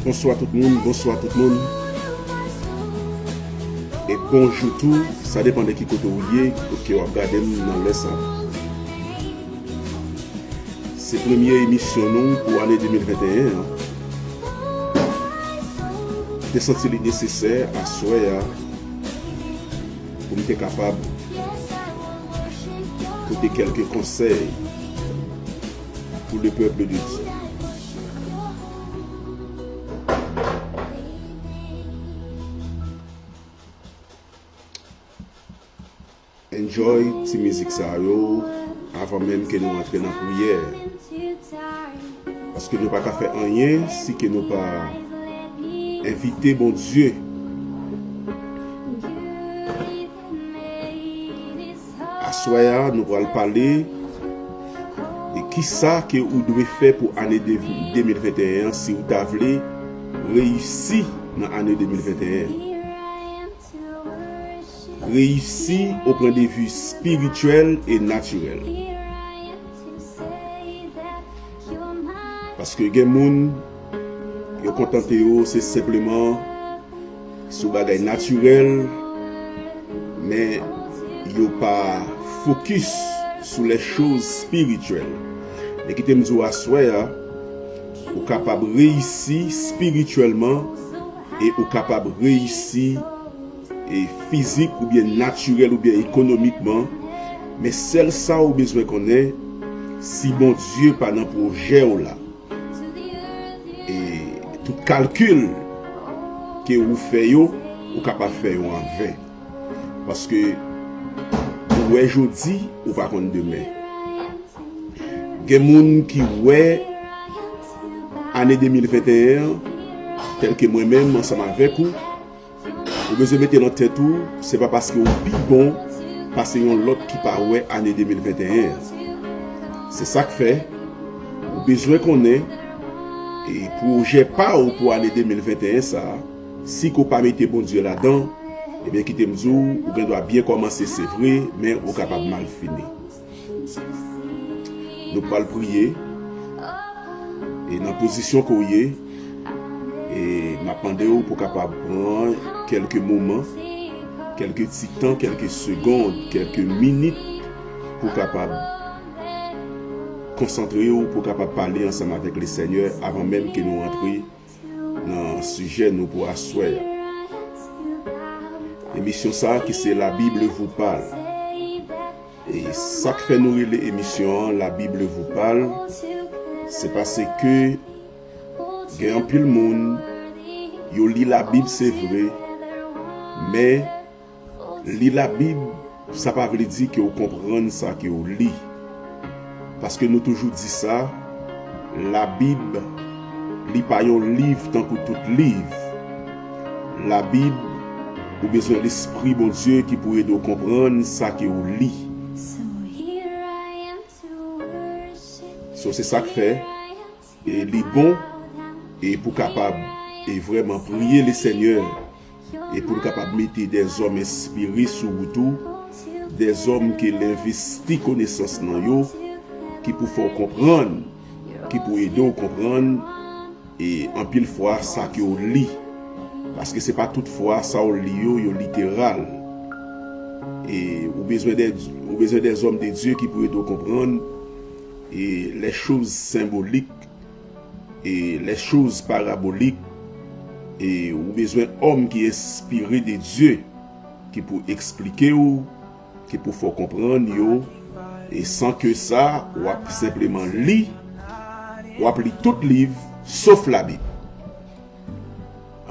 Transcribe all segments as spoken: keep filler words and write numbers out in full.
Bonswa tout moun, bonswa tout moun. E bonjou tou, sa depann de ki kote w ye, kote w ap gade m nan lè sa. Se premye emisyon nou pou ane de mil venteyen an. M te santi li nesesè aswè a pou m te kapab pote kèlke konsèy pour le peuple de Dieu. Enjoy ti mizik sa yo avan menm ke nou antre nan priyè. Paske nou pa ka fè anyen si ke nou pa envite Bondye. Aswè a, nou pral pale de kisa ke ou dwe fè pou ane de, de mil venteyen an si ou ta vle reyisi nan ane de mil venteyen an. Reyisi au point de vue spirituel et naturel. Paske gen moun, yo kontante yo se senpleman sou bagay natirèl, men yo pa fokis sou les choses spirituelles. Men kite m di w aswè a, ou kapab reyisi espirityèlman e ou kapab reyisi e fizik oubyen natirèl oubyen ekonomikman. Men sèl sa ou bezwen konnen, si Bondye pa nan pwojè w la, e tout kalkil ke ou fè yo, ou kapab fè yo an ven. Paske ou wè jodi, ou pa konn demen. Gen moun ki wè ane de mil venteyen an, tèlke mwen menm ansanm avèk ou, ou bezwen mete nan tèt ou, se pa paske ou pi bon pase yon lòt ki pa wè ane de mil venteyen an. Se sa k fè, ou bezwen konnen, e pwojè pa w pou ane de mil venteyen sa a, si ke w pa mete Bondye ladan, ebyen kite m di w, ou gen dwa byen kòmanse se vre, men ou kapab mal fini. Nou pral priye. E nan pozisyon ke w ye, e m ap mande w pou w kapab pran kèlke moman, kèlke ti tan, kèlke segond, kèlke minit pou w kapab konsantre w, pou w kapab pale ansanm avèk Lesenyè avan menm ke nou rantre nan sijè nou pou aswè a. Emisyon sa a ki se La Bible vous parle. E sa k fè nou rele emisyon an La Bible vous parle, se paske gen anpil moun, yo li Labib, se vre, men li Labib, sa pa vle di ke w konprann sa ke w li. Paske nou toujou di sa, Labib, li pa yon liv tankou tout liv. Labib, ou bezwen Lespri Bondye ki pou ede w konprann sa ke w li. So, se sa k fè, e li bon, e pou kapab, e vrèman priye Lesenyè, e pou l kapab mete dèzòm enspire sou wout ou, dèzòm ke l envesti konesans nan yo, ki pou fè w konprann, ki pou ede w konprann, e anpil fwa sa ke w li. Paske se pa tout fwa sa w li yo, yo literal. E ou bezwen dè, ou bezwen dèzòm de Dye ki pou ede w konprann, e les choses symboliques, e les choses paraboliques, e ou bezwen òm ki enspire de Dye, ki pou eksplike w, ki pou fè w konprann yo, e san ke sa, w ap senpleman li, w ap li tout liv, sof Labib.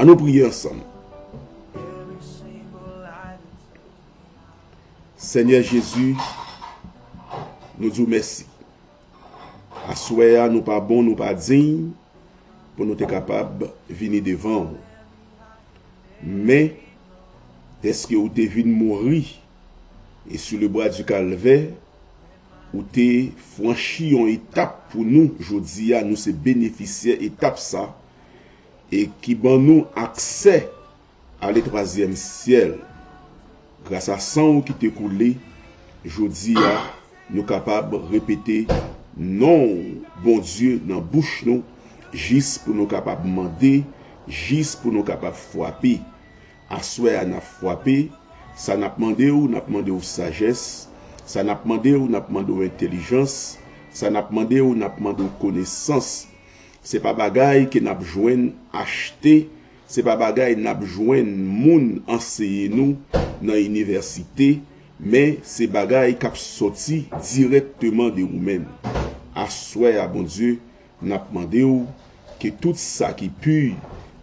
An nou priye ansanm. Senyè Jezi, nou di w mèsi. Aswè a, nou pa bon, nou pa diy pou nou te kapab vini devan w. Men, dèske ou te vin mouri, e sou le bwa di kalvè, ou te franchi yon etap pou nou. Jodi a, nou se benefisyè etap sa, e ki ban nou aksè a le twazyèm syèl. Gras a san w ki te koule, jodi a, nou kapab repete non w, Bondye, nan bouch nou, jis pou nou kapab mande jis pou nou kapab frape. Aswè a n ap frape. Sa n ap mande w, n ap mande w sajès. Sa n ap mande w, n ap mande w entèlijans. Sa n ap mande w, n ap mande w konesans. Se pa bagay ke n ap jwenn achte, se pa bagay n ap jwenn moun anseye nou nan inivèsite, men se bagay k ap sòti dirèkteman de ou menm. Aswè a, Bondye, n ap mande w ke tout sa ki pi,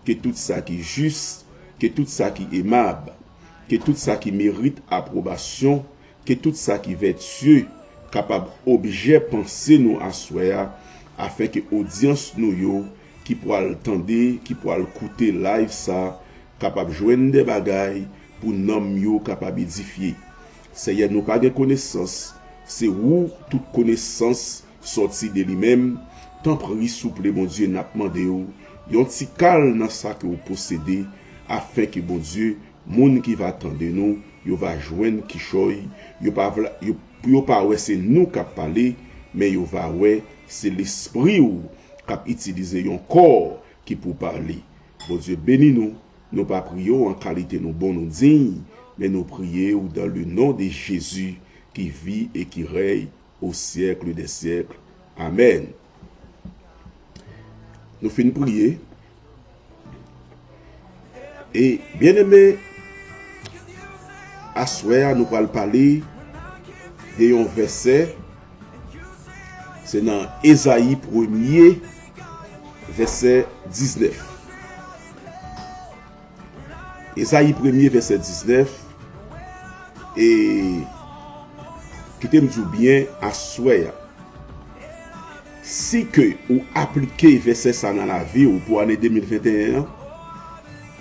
ke tout sa ki jis, ke tout sa ki emab, ke tout sa ki merit apwobasyon, ke tout sa ki vètye kapab objè panse nou aswè a, afenke odyans nou yo ki pral tande, ki pral koute live sa, kapab jwenn de bagay pou nanm yo kapab edifye. Seyè, nou pa gen konesans, se ou tout konesans sòti de li menm. Tanpri, souple, Bondye, n ap mande w yon ti kal nan sa ke w posede, afenke, Bondye, moun ki va tande nou, yo va jwenn kichòy, yo pa vla, yo, yo pa wè se nou k ap pale, men yo va wè se Lespri w k ap itilize yon kò ki pou pale. Bondye beni nou, nou pa priye w an kalite nou bon, nou diy, men nou priye w dans le nom de Jésus qui vit et qui règne au siècle des siècles. Amèn. Nou fin priye. E, byeneme, aswè a nou pral pale de yon vèsè, se nan Ezayi premye, vèsè diznèf. Ezayi premye, vèsè diznèf, e kite m di w byen aswè a. Si ke ou aplike vèsè sa nan lavi w pou ane de mil venteyen an,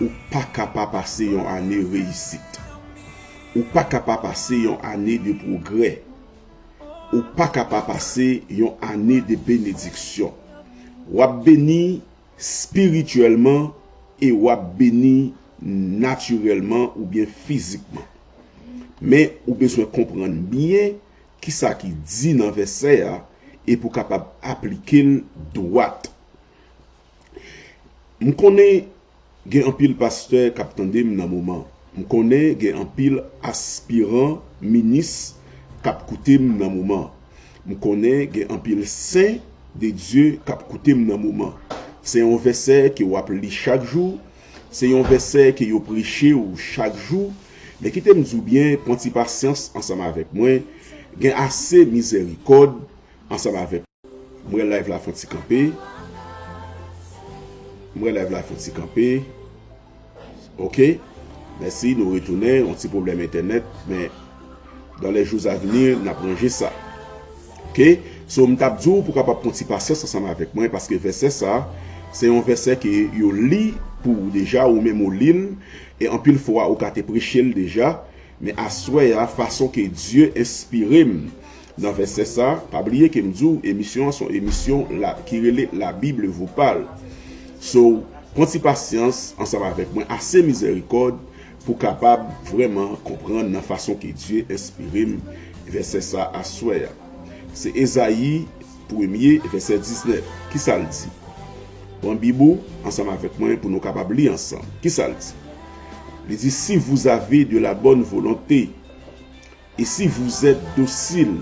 ou pa ka pa pase yon ane reyisit. Ou pa ka pa pase yon ane de pwogrè. Ou pa ka pa pase yon ane de benediksyon. W ap beni espirityèlman e w ap beni natirèlman oubyen fizikman. Men ou bezwen konprann byen kisa ki di nan vèsè a e pou kapab aplike l dwat. M konnen gen anpil pastè k ap tande m nan moman. M konnen gen anpil aspiran minis k ap koute m nan moman. M konnen gen anpil sen de Dye k ap koute m nan moman. Se yon vèsè ke w ap li chak jou, se yon vèsè ke yo preche w chak jou, men kite m di w byen, pran ti pasyans ansanm avèk mwen, gen ase mizèrikòd ansanm avèk. M wè live la fè yon ti kanpe. M wè live la fè yon ti kanpe. Ok. Mèsi, nou retounen. Yon ti pwoblèm entènèt, men dans les jours à venir, n ap ranje sa. Ok. So, m t ap di w pou w kapab pran ti pasyans ansanm avèk mwen, paske vèsè sa, se yon vèsè ke yo li pou ou deja, ou menm ou li l, e anpil fwa ou ka te preche l deja, men aswè a, fason ke Dye enspire m, nan vèsè sa, pa bliye ke m di w, emisyon an se yon emisyon la, ki rele La Bible vous parle. So, pran ti pasyans ansanm avèk mwen, ase mizèrikòd pou kapab vrèman konprann nan fason ke Dye enspire m vèsè sa aswè a. Se Ezayi premye, vèsè diznèf. Kisa l di? Pran Bib ou ansanm avèk mwen pou nou kapab li ansanm. Kisa l di? Li di, si vous avez de la bonne volonté, et si vous êtes docile,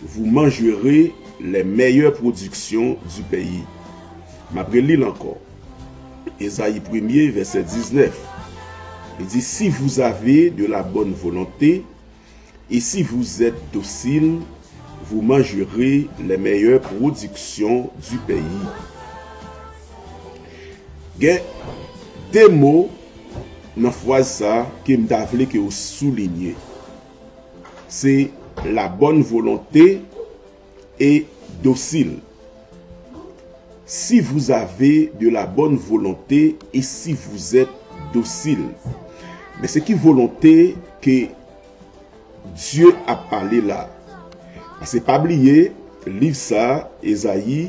vous mangerez les meilleures productions du pays. M ap reli l ankò. Ezayi premye, vèsè diznèf. Li di, si vous avez de la bonne volonté, et si vous êtes docile, vous mangerez les meilleures productions du pays. Gen de mo nan fraz sa ke m ta vle ke w soulinye. Se la bonne volonté et docile. Si vous avez de la bonne volonté et si vous êtes docile. Men se ki volonte ke Dye ap pale la? Paske pa bliye, liv sa, Ezayi,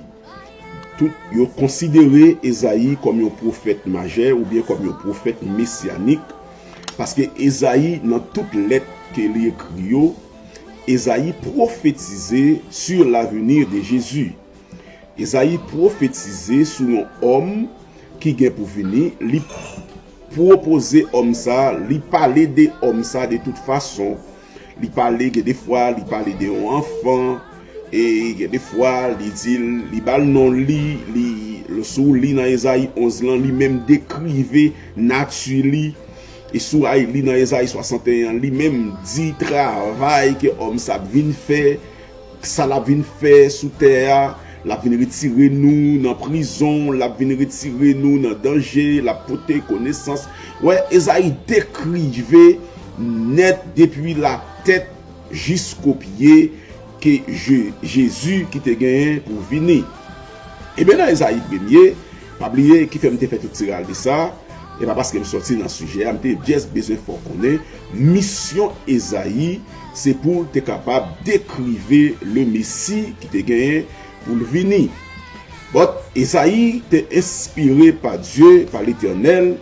tout, yo konsidere Ezayi kòm yon pwofèt majè oubyen kòm yon pwofèt mesyanik, paske Ezayi, nan tout lèt ke li ekri yo, Ezayi pwofetize sur l'avenir de Jésus. Ezayi pwofetize sou yon òm ki gen pou vini, li pwopoze òm sa, li pale de òm sa de tout fason. Li pale, gen de fwa, li pale de yon anfan, e gen de fwa, li di, li ba l non li, li, si w li nan Ezayi onz lan, li menm dekrive nati li, e si w al li nan Ezayi swasanteyen an, li menm di travay ke òm sa ap vin fè, sa l ap vin fè sou tè a, l ap vin retire nou nan prizon, l ap vin retire nou nan danje, l ap pote konesans. Wè, Ezayi dekrive nèt depi latèt jisko pye ke Je-, Jezi ki te genyen pou vini. Ebyen, nan Ezayi premye, pa bliye ki fè m te fè tout tiraj de sa, e pa paske m sòti nan sijè a, m te just bezwen fè w konnen, misyon Ezayi, se pou l te kapab dekrive le Mesi ki te genyen pou l vini. But, Ezayi te enspire pa Dye, pa Letènèl,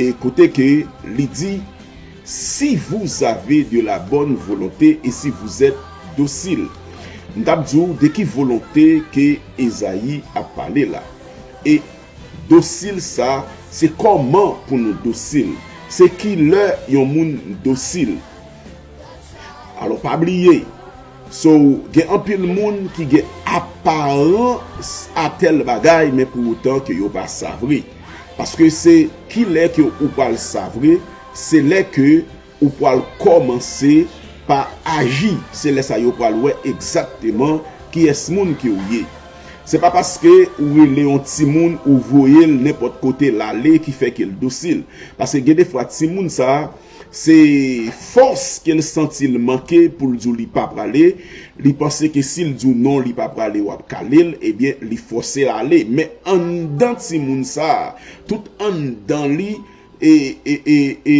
e kote ke li di, si vous avez de la bonne volonté et si vous êtes docile. M t ap di w de ki volonte ke Ezayi ap pale la. E dosil sa, se kòman pou nou dosil. Se ki lè yon moun dosil. Alò, pa bliye, so, gen anpil moun ki gen aparans a tèl bagay, men pou otan ke yo pa sa vre. Paske se ki lè ke ou pral sa vre, se lè ke ou pral kòmanse pa aji. Se lè sa yo pral wè egzakteman kiyès moun ke ou ye. Se pa paske ou rele yon timoun, ou voye l nenpòt kote l ale ki fè ke l dosil. Paske gen de fwa timoun sa, se fòs ke l santi l manke pou l di w li pa prale. Li panse ke si l di w non, li pa prale, w ap kale l, ebyen, li fòse l ale. Men anndan timoun sa, tout anndan li, e, e, e, e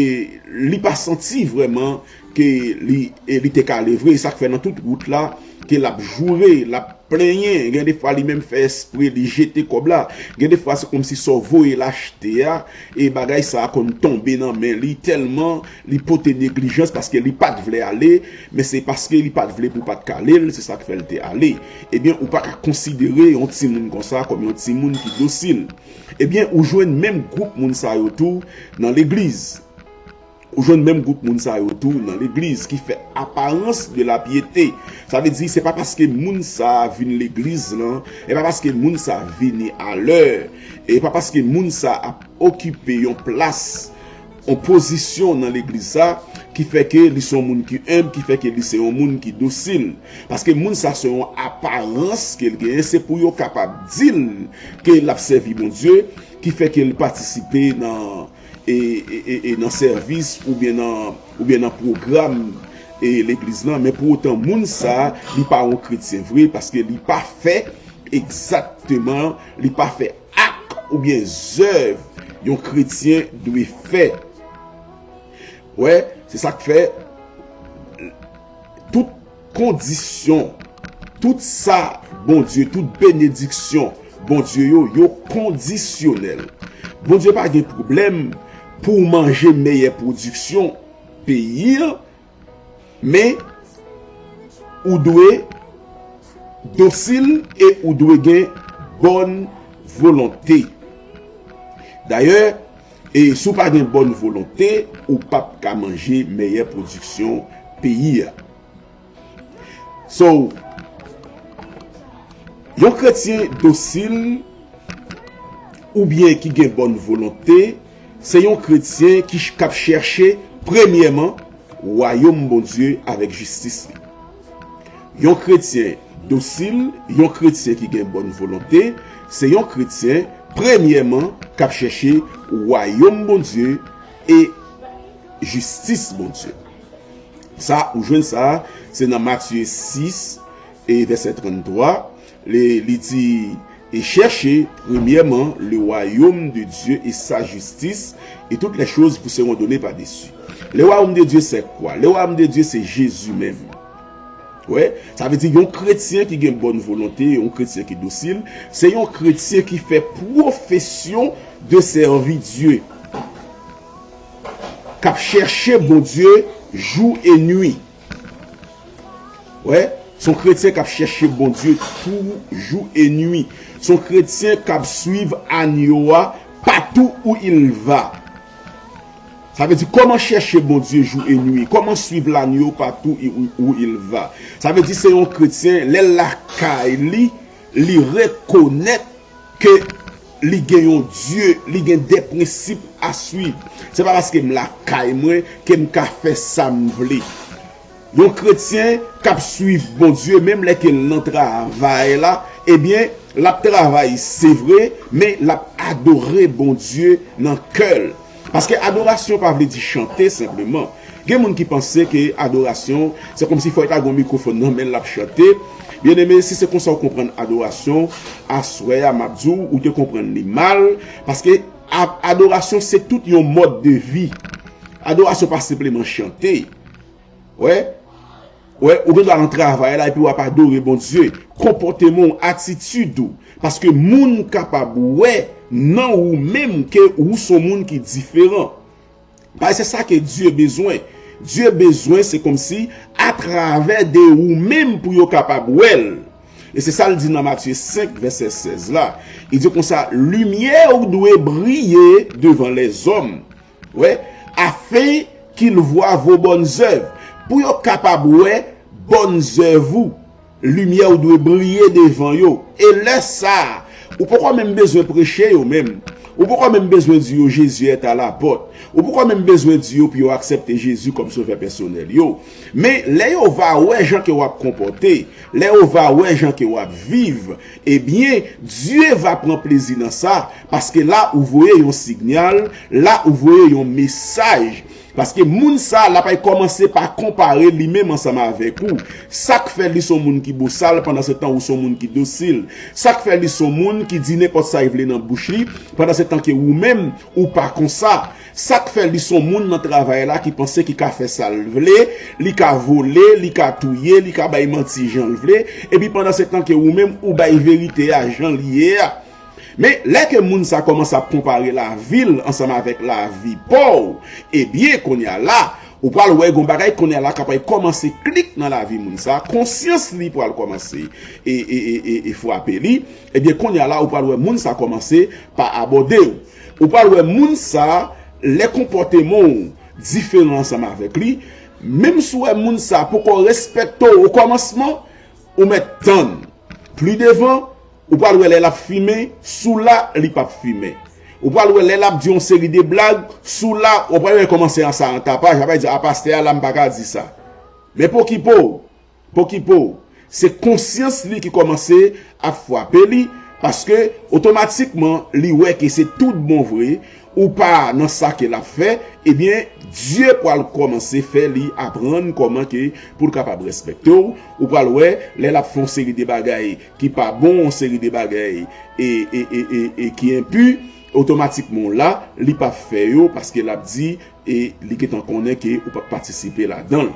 li pa santi vrèman ke li, e li te kale vre. E sa k fè nan tout wout la, ke l ap joure, l ap plenyen. Gen de fwa li menm fè espre, li jete kòb la. Gen de fwa se kòmsi sa w voye l achte a, e bagay sa a konn tonbe nan men li tèlman li pote neglijans paske li pa t vle ale, men se paske li pa t vle pou pa t kale l, se sa k fè l te ale. Ebyen, ou pa ka konsidere yon timoun konsa kòm yon timoun ki dosil. Ebyen, ou jwenn menm gwoup moun sa yo tou nan legliz. Ou jwenn menm gwoup moun sa yo tou nan legliz ki fè aparans de la pyete. Sa vle di, se pa paske moun sa a vin legliz lan, e pa paske moun sa a vini alè, e pa paske moun sa a ap okipe yon plas, yon pozisyon nan legliz sa, ki fè ke li se yon moun ki enb, ki fè ke li se yon moun ki dosil. Paske moun sa se yon aparans ke l genyen, se pou yo kapab di l ke l ap sèvi Bondye, ki fè ke l patisipe nan e, e, e, e nan sèvis oubyen nan, oubyen nan pwogram e legliz lan, men pou otan moun sa a, li pa yon kretyen vre, paske li pa fè egzakteman, li pa fè ak oubyen zèv yon kretyen dwe fè. Wè, se sa k fè tout kondisyon, tout sa Bondye, tout benediksyon Bondye yo, yo kondisyonèl. Bondye pa gen pwoblèm pou w manje meyè pwodiksyon peyi a, men ou dwe dosil e ou dwe gen bòn volonte. Dayè, e si w pa gen bòn volonte, ou p ap ka manje meyè pwodiksyon peyi a. So, yon kretyen dosil oubyen ki gen bòn volonte, se yon kretyen ki ch-, k ap chèche premyèman wayòm Bondye avèk jistis li. Yon kretyen dosil, yon kretyen ki gen bòn volonte, se yon kretyen premyèman k ap chèche wayòm Bondye e jistis Bondye. Sa, ou jwenn sa, se nan Matye sis e vèsè tranntwa, li, li di, et cherchez premièrement le royaume de Dieu et sa justice, et toutes les choses vous seront données par-dessus. Le royaume de Dieu, c'est quoi? Le royaume de Dieu, c'est Jésus même. Wè, sa vle di yon kretyen ki gen bòn volonte, yon kretyen ki dosil, se yon kretyen ki fè pwofesyon de sèvi Dye, k ap chèche Bondye jou e nwi. Wè, se yon kretyen k ap chèche Bondye tou jou e nwi. Se yon kretyen k ap swiv anyo a partout où il va. Sa vle di, comment chercher Bondye jour et nuit? Comment suivre l'agneau partout où il va? Sa vle di, se yon kretyen, lè l lakay li, li rekonèt ke li gen yon Dye, li gen de prensip a swiv. Se pa paske m lakay mwen ke m ka fè sa m vle. Yon kretyen k ap swiv Bondye, menm lè ke l nan travay la, ebyen, l ap travay, se vre, men l ap adore Bondye nan kè l. Paske adorasyon pa vle di chante senpleman. Gen moun ki panse ke adorasyon, se kòmsi fò l ta gen yon mikwofòn nan men l, l ap chante. Byeneme, si se konsa w konprann adorasyon, aswè a, m ap di w, ou te konprann li mal, paske a-, adorasyon se tout yon mòd de vi. Adorasyon pa senpleman chante. Wè, wè, ou gen dwa nan travay la epi w ap adore Bondye. Konpòteman w, atitid ou. Paske moun kapab wè nan ou menm ke ou se yon moun ki diferan. Paske se sa ke Dye bezwen. Dye bezwen, se kòmsi atravè de ou menm pou yo kapab wè l. E se sa l di nan Matye senk, vèsè sèz la. Li di konsa, limyè ou dwe briye devan lèzòm. Wè, afin qu'ils voient vos bonnes œuvres. Pou yo kapab wè bòn zèv ou, limyè ou dwe briye devan yo. E lè sa a, ou poko menm bezwen preche yo menm. Ou poko menm bezwen di yo Jésus est à la porte. Ou poko menm bezwen di yo pou yo aksepte Jezi kòm sovè pèsonèl yo. Men lè yo va wè jan ke w ap konpòte, lè yo va wè jan ke w ap viv, ebyen, Dye va pran plezi nan sa, paske la ou voye yon sinyal, la ou voye yon mesaj. Paske moun sa, l ap al kòmanse pa konpare li menm ansanm avèk ou. Sa k fè li se yon moun ki bosal, pandan se tan ou se yon moun ki dosil? Sa k fè li se yon moun ki di nenpòt sa l vle nan bouch li, pandan se tan ke ou menm, ou pa konsa? Sa k fè li se yon moun nan travay la ki panse ki ka fè sa l vle, li ka vole, li ka touye, li ka bay manti jan l vle, epi pandan se tan ke ou menm ou bay verite a jan l ye a. Men, lè ke moun sa kòmanse ap konpare lavi l ansanm avèk lavi pa w, ebyen, kounye a la, ou pral wè gon bagay kounye a la k ap kòmanse klik nan lavi moun sa, konsyans li pral kòmanse e, e, e, e, e frape li, ebyen, kounye a la, ou pral wè moun sa kòmanse pa abòde w. Ou pral wè moun sa, lè konpòteman w diferan ansanm avèk li, menm si w wè moun sa poko respekte w okòmansman, ou mèt tann. Pli devan, ou pral wè lè l ap fimen, sou la, li p ap fimen. Ou pral wè lè l ap di yon seri de blag, sou la, ou pral wè l kòmanse an sa an tapaj, l ap di, a, pastè a la, m pa ka di sa. Men pokipo w, pokipo w, se konsyans li ki kòmanse ap frape li, paske otomatikman, li wè ke se tout bon vre, ou pa nan sa ke l ap fè, ebyen, Dye pral kòmanse fè li aprann kòman ke pou l kapab respekte w. Ou pral wè, lè l ap fè yon seri de bagay ki pa bon, yon seri de bagay e, e, e, e, e ki enpi, otomatikman la, li p ap fè yo paske l ap di e li gentan konnen ke ou p ap patisipe ladan l.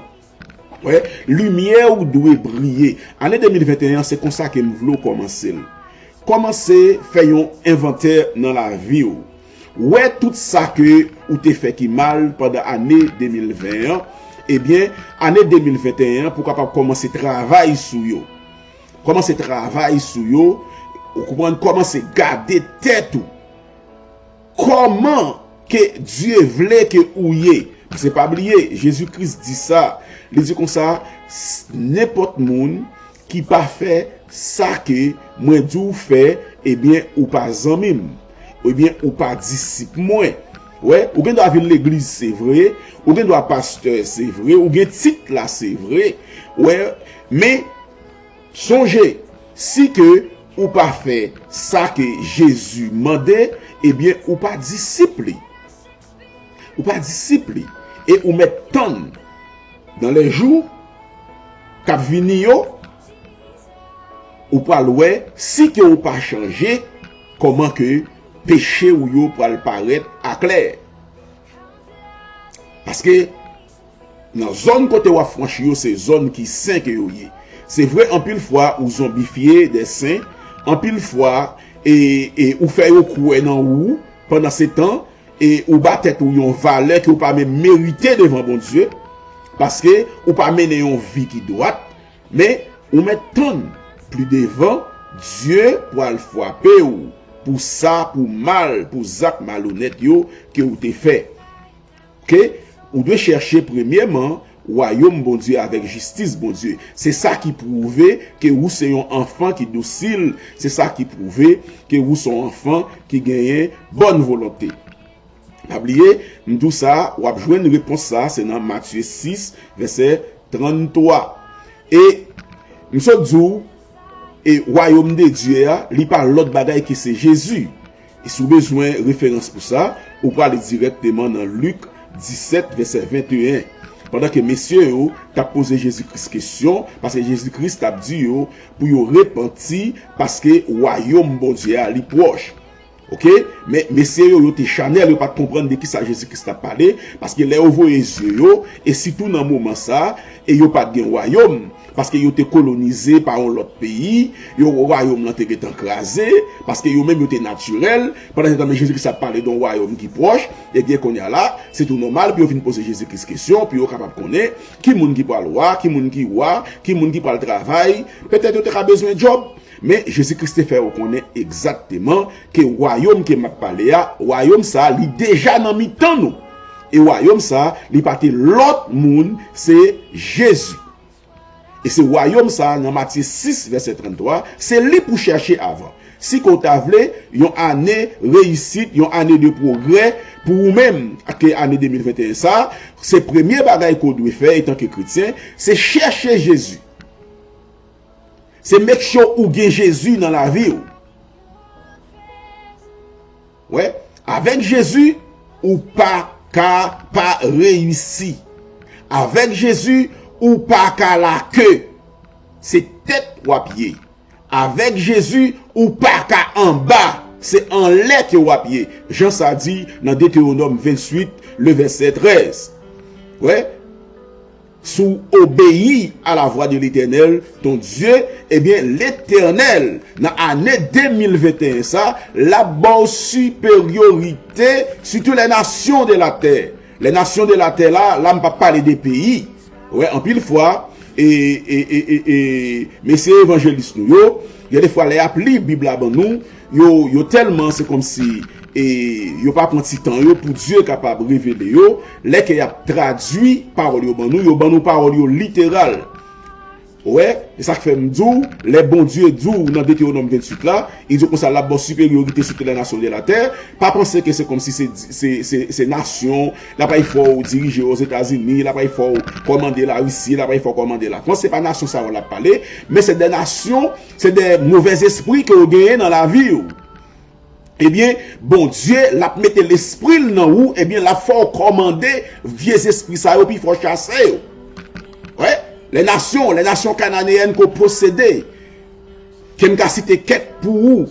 Wè, limyè ou dwe briye. Ane de mil venteyen an, se konsa ke m vle w kòmanse l. Kòmanse fè yon envantè nan lavi w. Wè tout sa ke ou te fè ki mal pandan ane de mil ven an, ebyen, ane de mil venteyen an, pou w kapab kòmanse travay sou yo. Kòmanse travay sou yo, ou konprann, kòmanse gade tèt ou. Kòman ke Dye vle ke ou ye? Paske pa bliye, Jezi Kris di sa. Li di konsa, s-, nenpòt moun ki pa fè sa ke mwen di w fè, ebyen, ou pa zanmi m. Ebyen, ou pa disip mwen. Wè, ou gen dwa vin legliz, se vre. Ou gen dwa pastè, se vre. Ou gen tit la, se vre. Wè, men sonje, si ke ou pa fè sa ke Jezi mande, ebyen, ou pa disip li. Ou pa disip li. E ou mèt tann. Dans les jours k ap vini yo, ou pral wè, si ke ou pa chanje, kòman ke peche w yo pral parèt aklè. Paske nan zòn kote w ap franchi yo, se zòn ki sen ke yo ye. Se vre, anpil fwa, ou zonbifye de sen, anpil fwa, e, e ou fè yo kwè nan ou, pandan se tan, e ou ba tèt ou yon valè ke ou pa menm merite devan Bondye, paske ou pa mennen yon vi ki dwat, men ou mèt tann pli devan, Dye pral frape w. pou sa, pou mal, pou zak malonèt yo ke w te fè. Oke? Ou dwe chèche premyèman wayòm Bondye avèk jistis Bondye. Se sa ki pwouve ke ou se yon anfan ki dosil. Se sa ki pwouve ke ou se yon anfan ki genyen bòn volonte. Pa bliye, m di w sa, w ap jwenn repons sa, se nan Matye sis, vèsè tranntwa. E m sot di w, e wayòm de Dye a, li pa lòt bagay ke se Jezi. E si w bezwen referans pou sa, ou prale dirèkteman nan Lik disèt, vèsè venteyen. Pandan ke mesye yo t ap poze Jezi Kris kesyon, paske Jezi Kris t ap di yo pou yo repanti, paske wayòm Bondye a, li pwòch. Oke? Men mesye yo, yo te chanèl, yo pa t konprann de kisa Jezi Kris t ap pale, paske lè yo voye zye yo, e sitou nan moman sa, e yo pa t gen wayòm, paske yo te kolonize pa yon lòt peyi, yo, wayòm lan te gentan kraze, paske yo menm yo te natirèl, pandan se tan men Jezi Kris ap pale de yon wayòm ki pwòch, ebyen kounye a la, se tou nòmal pou yo vin poze Jezi Kris kesyon, pou yo kapab konnen ki moun ki pral wa, ki moun ki wa, ki moun ki pral travay, petèt yo te ka bezwen djòb, men Jezi Kris te fè yo konnen egzakteman ke wayòm ke m ap pale a, wayòm sa a, li deja nan mitan nou. E wayòm sa a, li pa te lòt moun, se Jezi. E se wayòm sa a, nan Matye sis, vèsè tranntwa, se li pou chèche avan. Si ke w ta vle, yon ane reyisit, yon ane de pwogrè pou ou menm, ke ane de mil venteyen sa, se premye bagay ke w dwe fè etanke kretyen, se chèche Jezi. Se make sure ou gen Jezi nan lavi w. Wè, avèk Jezi, ou pa ka pa reyisi. Avèk Jezi, ou pa ka lake. Se tèt w ap ye. Avèk Jezi, ou pa ka anba. Se anlè ke w ap ye. Jan sa di nan Detewonòm venntuit, le vèsè trèz. Wè, si w obeyi à la voix de l'Éternel, ton Dieu, ebyen, Letènèl, nan ane de mil venteyen sa, l ap ba w siperyorite sur toutes les nations de la terre. Les nations de la terre la, la m p ap pale de peyi. Wè, anpil fwa, e, e, e, e, e, mesye evanjelis nou yo, gen de fwa lè y ap li Bib la ban nou, yo, yo tèlman, se kòmsi, e, yo pa pran ti tan yo pou Dye kapab revele yo. Lè ke y ap tradui pawòl yo ban nou, yo ban nou pawòl yo literal. Wè, e sa k fè m di w, lè Bondye di w nan Detewonòm venntuit la, li di w konsa, l ap ba w siperyorite sur toutes les nations de la terre. Pa panse ke se kòmsi se, se, se, se nasyon, l ap al fè w dirije Ozetazini, l ap al fè w kòmande Larisi, l ap al fè w kòmande Lafrans. Se pa nasyon sa yo l ap pale, men se de nasyon, se de movèzespri ke w genyen nan lavi w. Ebyen, Bondye, l ap mete lespri l nan ou, ebyen, l ap fè w kòmande vye zespri sa yo, pi fò chase yo. Wè, les nations, les nations cananéennes ke w posede, ke m ka site kèk pou ou,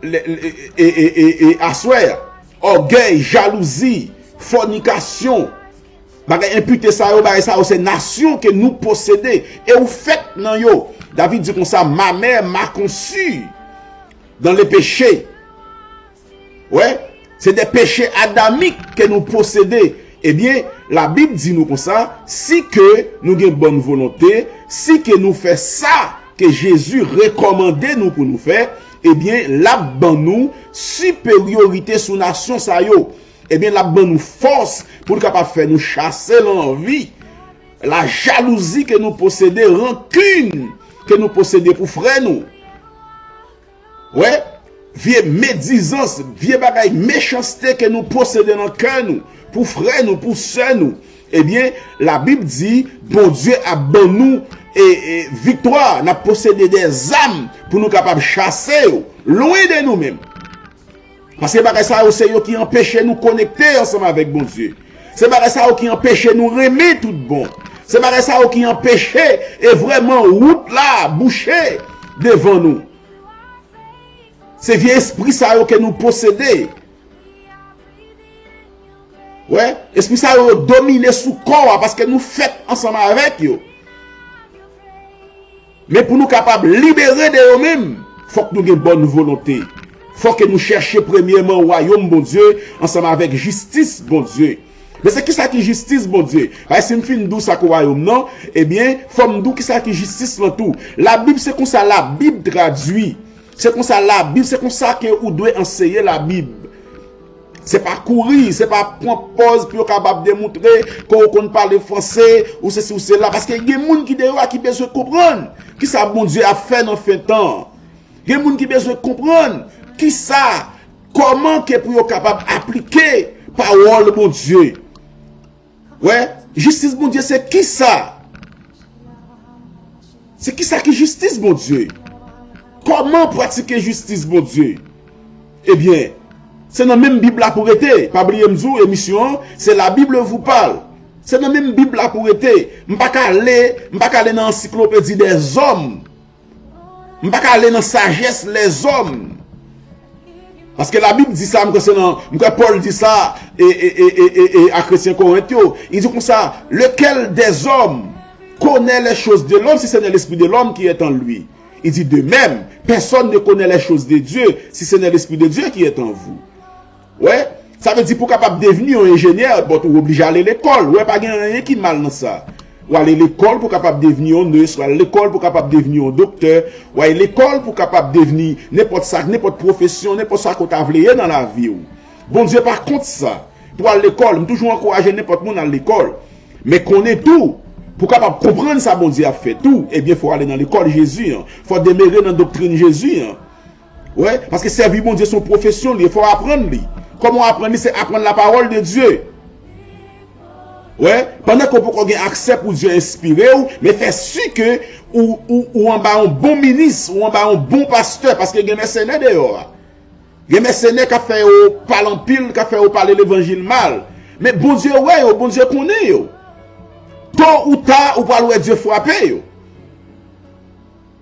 le, le, e, e, e, e, aswè a, ògèy, jalouzi, fònikasyon, bagay enpite sa yo, bagay sa yo, se nasyon ke nou posede, e ou fèt nan yo. David di konsa, ma mère m'a conçu dans le péché. Wè, se de peche adamik ke nou posede. Ebyen, Labib di nou konsa, si ke nou gen bòn volonte, si ke nou fè sa ke Jezi rekòmande nou pou nou fè, ebyen, l ap ban nou siperyorite sou nasyon sa yo. Ebyen, l ap ban nou fòs pou l kapab fè nou chase lanvi, lajalouzi ke nou posede, rankin ke nou posede pou frè nou. Wè, vye medizans, vye bagay mechanste ke nou posede nan kè nou, pou frè nou, pou sè nou. Ebyen, Labib di, Bondye ap ban nou, e, e, viktwa, n ap posede de zam pou nou kapab chase yo, lwen de nou menm. Paske bagay sa yo, se yo ki anpeche nou konekte ansanm avèk Bondye. Se bagay sa yo ki anpeche nou renmen tout bon. Se bagay sa yo ki anpeche, e vrèman, wout la bouche devan nou. Se vye espri sa yo ke nou posede. Wè, espri sa yo, yo domine sou kò a, paske nou fèt ansanm avèk yo. Men pou nou kapab libere de yo menm, fòk nou gen bòn volonte. Fòk ke nou chèche premyèman wayòm Bondye ansanm avèk jistis Bondye. Men se kisa ki jistis Bondye? Paske si m fin di w sa k wayòm nan, ebyen, fò m di w kisa ki jistis lan tou. Labib, se konsa Labib tradui. Se konsa Labib, se konsa ke ou dwe anseye Labib. Se pa kouri, se pa pran pòz pou yo kapab demontre ke w konn pale franse, ou sesi, ou sela. Paske gen moun ki deyò a ki bezwen konprann kisa Bondye ap fè nan fen tan an. Gen moun ki bezwen konprann kisa, kòman ke pou yo kapab aplike pawòl Bondye. Wè, jistis Bondye se kisa? Se kisa ki jistis Bondye? Kòman pratike jistis Bondye? Ebyen, se nan menm Bib la pou rete. Pa bliye m di w, emisyon an, se La Bible vous parle. Se nan menm Bib la pou rete. M pa ka ale, m pa ka ale nan ansiklopedi dèzòm. M pa ka ale nan sajès lèzòm. Paske Labib di sa, m kwè se nan, m kwè Pòl di sa e, e, e, e, e, e a kretyen Korent yo. Li di konsa, lequel des hommes connaît les choses de l'homme si ce n'est l'esprit de l'homme qui est en lui? Il dit, de même, personne ne connaît les choses de Dieu si ce n'est l'esprit de Dieu qui est en vous. Wè, sa vle di pou w kapab devni yon enjenyè, bon, ou oblije ale lekòl. Wè, pa gen anyen ki mal nan sa. W ale lekòl pou w kapab devni yon nurse, w ale lekòl pou w kapab devni yon doktè, w ale lekòl pou w kapab devni nenpòt sa, nenpòt pwofesyon, nenpòt sa ke w ta vle ye nan lavi w. Bondye pa kont sa. Pou w al lekòl, m toujou ankouraje nenpòt moun al lekòl. Men konnen tou, pou w kapab konprann sa Bondye ap fè tou, ebyen, fò w ale nan lekòl Jezi an. Fò w demere nan doktrin Jezi an. Wè, paske sèvi Bondye se yon pwofesyon li ye, fò w aprann li. Kòman w aprann li? Se aprann la parole de Dieu. Wè, pandan ke w poko gen aksè pou Dye enspire w, men fè si ke ou, ou, ou anba yon bon minis, ou anba yon bon pastè, paske gen mèsenè deyò a. Gen mèsenè k ap fè yo pale anpil, k ap fè yo pale levanjil mal. Men Bondye wè yo, Bondye konnen yo. To ou ta, ou pral wè Dye frape yo.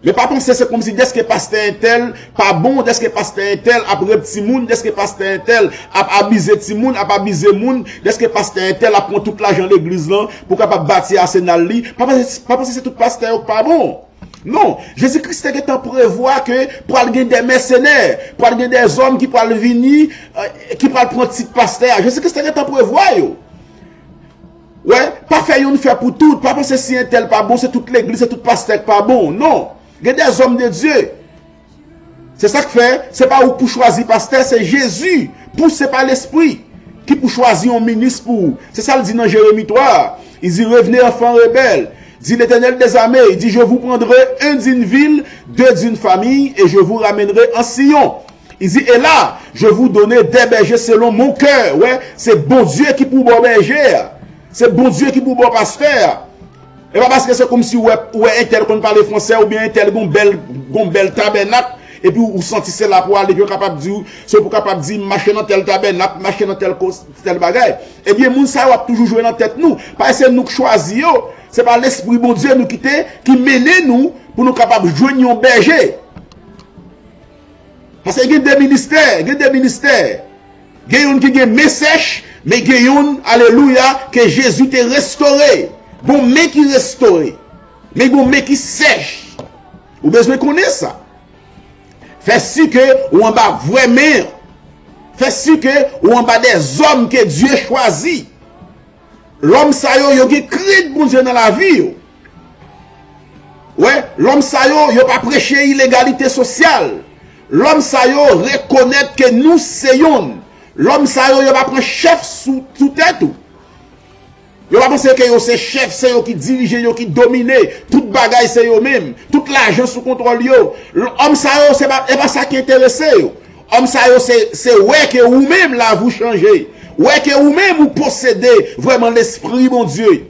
Men pa panse se kòmsi dèske pastè entèl pa bon, dèske pastè entèl ap rep timoun, dèske pastè entèl ap abize timoun, ap abize moun, dèske pastè entèl ap pran tout lajan legliz lan pou kapab bati asenal li. Pa panse, pa panse se tout pastè yo k pa bon. Non, Jezi Kris te gentan prevwa ke pral gen de mèsenè, pral gen de zòm ki pral vini, eh, ki pral pran tit pastè a. Jezi Kris te gentan prevwa yo. Wè, pa fè youn fè pou tout, pa panse si entèl pa bon, se tout legliz, se tout pastè k pa bon. Non, gen de zòm de Dye. Se sa k fè, se pa ou k pou chwazi pastè, se Jezi, pouse pa Lespri, ki pou chwazi yon minis pou ou. Se sa l di nan Jeremi twa a. Il dit, revenez, enfants rebelles, dit l'Éternel des armées. Il dit, je vous prendrai un d'une ville, deux d'une famille, et je vous ramènerai en Sion. Il dit, et là, je vous donnerai des bergers selon mon cœur. Wè, se Bondye ki pou ba w bèje a. Se Bondye ki pou ba w pastè a. E pa paske se kòmsi ou wè, ou wè entèl konn pale fransè oubyen entèl gon bèl, gon bèl tabènak, epi ou, ou santi se la pou ale, epi yo kapab di w, se pou kapab di, m mache nan tèl tabènak, m mache nan tèl kos, tèl bagay. Ebyen, moun sa yo ap toujou jwe nan tèt nou. Paske se nou k chwazi yo. Se pa Lespri Bondye nou kite, ki mennen nou pou nou kapab jwenn yon bèje. Paske gen de ministè, gen de ministè. Gen youn ki gen men sèch, men gen youn, alelouya, ke Jezi te restore. Gon men ki restore, men gon men ki sèch. Ou bezwen konnen sa. Fè si ke ou anba vrè men an. Fè si ke ou anba de zòm ke Dye chwazi. Lòm sa yo, yo gen krent Bondye nan lavi yo. Wè, lòm sa yo, yo pa preche ilegalite sosyal. Lòm sa yo rekonèt ke nou se yonn. Lòm sa yo, yo pa pran chèf sou, sou tèt ou. Yo pa panse ke yo se chèf, se yo ki dirije, yo ki domine. Tout bagay se yo menm. Tout lajan sou kontwòl yo. Lòm sa yo, se pa, e pa sa ki enterese yo. Lòm sa yo, se, se wè ke ou menm lavi w chanje. Wè ke ou menm ou posede vrèman Lespri Bondye.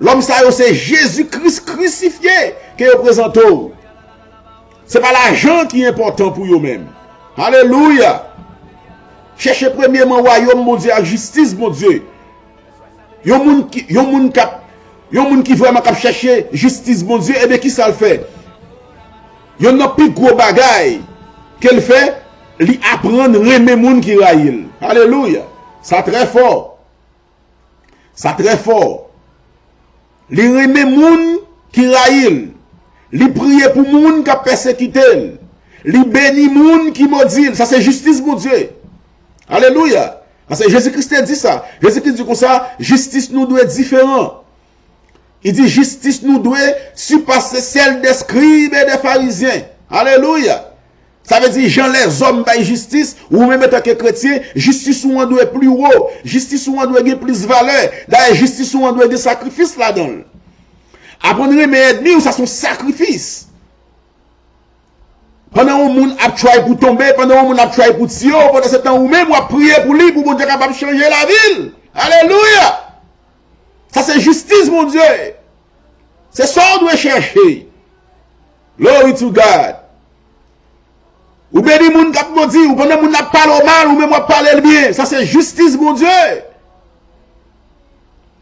Lòm sa yo se Jezi Kris krisifye ke yo prezante w. Se pa lajan ki enpòtan pou yo menm. Alelouya! Chèche premyeman wayòm Bondye ak jistis Bondye. Yon moun ki, yon moun k ap, yon moun ki vrèman k ap chèche jistis Bondye, ebyen, kisa l fè? Yonn nan pi gwo bagay ke l fè, li aprann renmen moun ki rayi l. Alelouya! Sa trè fò. Sa trè fò. Li renmen moun ki rayi l. Li priye pou moun k ap pèsekite l. Li beni moun ki modi l. Sa se jistis Bondye. Alelouya. Paske Jezi Kris te di sa. Jezi Kris di konsa, jistis nou dwe diferan. Li di, jistis nou dwe sipase sèl dè skrib e dè farizyen. Alelouya. Sa vle di, jan lèzòm bay jistis, ou menm antanke kretyen, jistis ou an dwe pli wo, jistis ou an dwe gen plis valè. Dayè, jistis ou an dwe gen sakrifis ladan l. Aprann renmen ènmi w, sa se yon sakrifis. Pandan yon moun ap try pou tonbe, pandan yon moun ap try pou tiye w, pandan se tan ou menm w ap priye pou li, pou Bondye kapab chanje lavi l. Alelouya! Sa se jistis Bondye. Se sa w dwe chèche. Glory to God. Ou beni moun k ap modi w, pandan moun ap pale w mal, ou menm w ap pale l byen. Sa se jistis Bondye.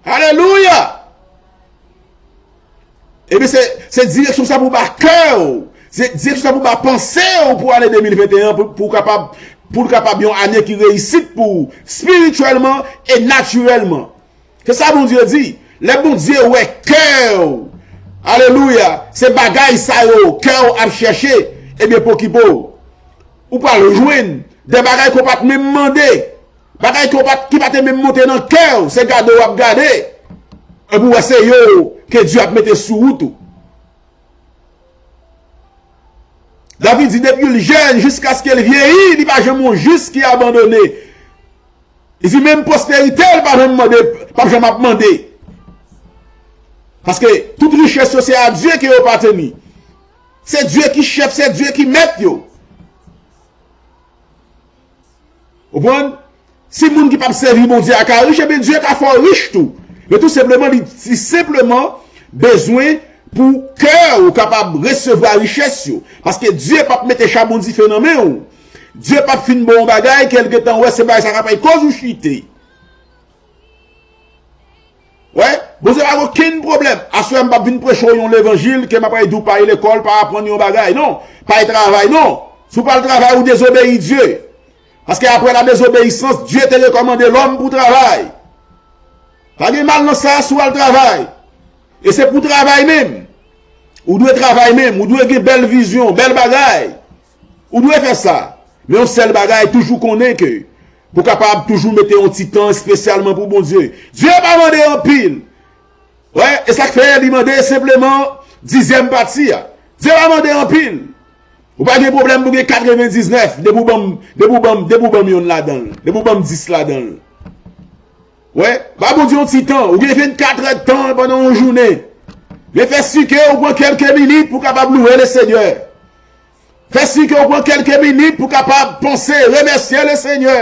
Alelouya! Ebyen, se, se direksyon sa pou ba kè w. Se direksyon sa pou ba panse w pou ane de mil venteyen an, pou, pou w kapab, pou l kapab yon ane ki reyisit pou w, espirityèlman e natirèlman. Se sa Bondye di. Lè Bondye wè kè w, alelouya, se bagay sa yo kè w ap chèche, ebyen, pou okipe w. Ou pral jwenn de bagay ke w pa t menm mande. Bagay ke w pa t, ki pa te menm monte nan kè w, se gade w ap gade. Epi w wè se yo ke Dye ap mete sou wout ou. David di, depi l jèn jiskaske l vyeyi, li pa janm yon jis ki abandone. Li di, menm posterite l pa janm mande, p ap janm ap mande. Paske tout richès yo se a Dye ke yo apateni. Se Dye ki chèf, se Dye ki mèt yo. Ou konprann? Si moun ki p ap sèvi Bondye a ka rich, ebyen Dye ka fè w rich tou. Men tou senpleman, li, li senpleman bezwen pou kè w kapab resevwa richès yo. Paske Dye p ap mete chabon dife nan men w. Dye p ap fin ba w yon bagay ke l gentan wè se bagay sa k ap fè koz ou chite. Wè, Bondye pa gen okenn pwoblèm. Aswè a m p ap vin preche w yon levanjil ke m ap di w pa al lekòl, pa aprann yon bagay, non. Pa al travay, non. Si w pa al travay, ou dezobeyi Dye. Paske apre la désobéissance, Dye te rekòmande lòm pou travay. Pa gen mal nan sa si w al travay. E se pou travay menm. Ou dwe travay menm, ou dwe gen bèl vizyon, bèl bagay. Ou dwe fè sa. Men yon sèl bagay, toujou konnen ke pou kapab toujou mete yon ti tan espesyalman pou Bondye. Dye pa mande anpil. Wè, e sa k fè li mande senpleman dizyèm pati a. Dye pa mande anpil. Ou pa gen pwoblèm pou gen katrevendiznèf, depi w ban m, depi w ban m, depi w ban m yonn ladan l, depi w ban m dis ladan l. Wè, ba Bondye yon ti tan, ou gen vennkat èdtan pandan yon jounen. Men fè si ke ou pran kèlke minit pou kapab louwe Lesenyè. Fè si ke ou pran kèlke minit pou kapab panse, remèsye Lesenyè.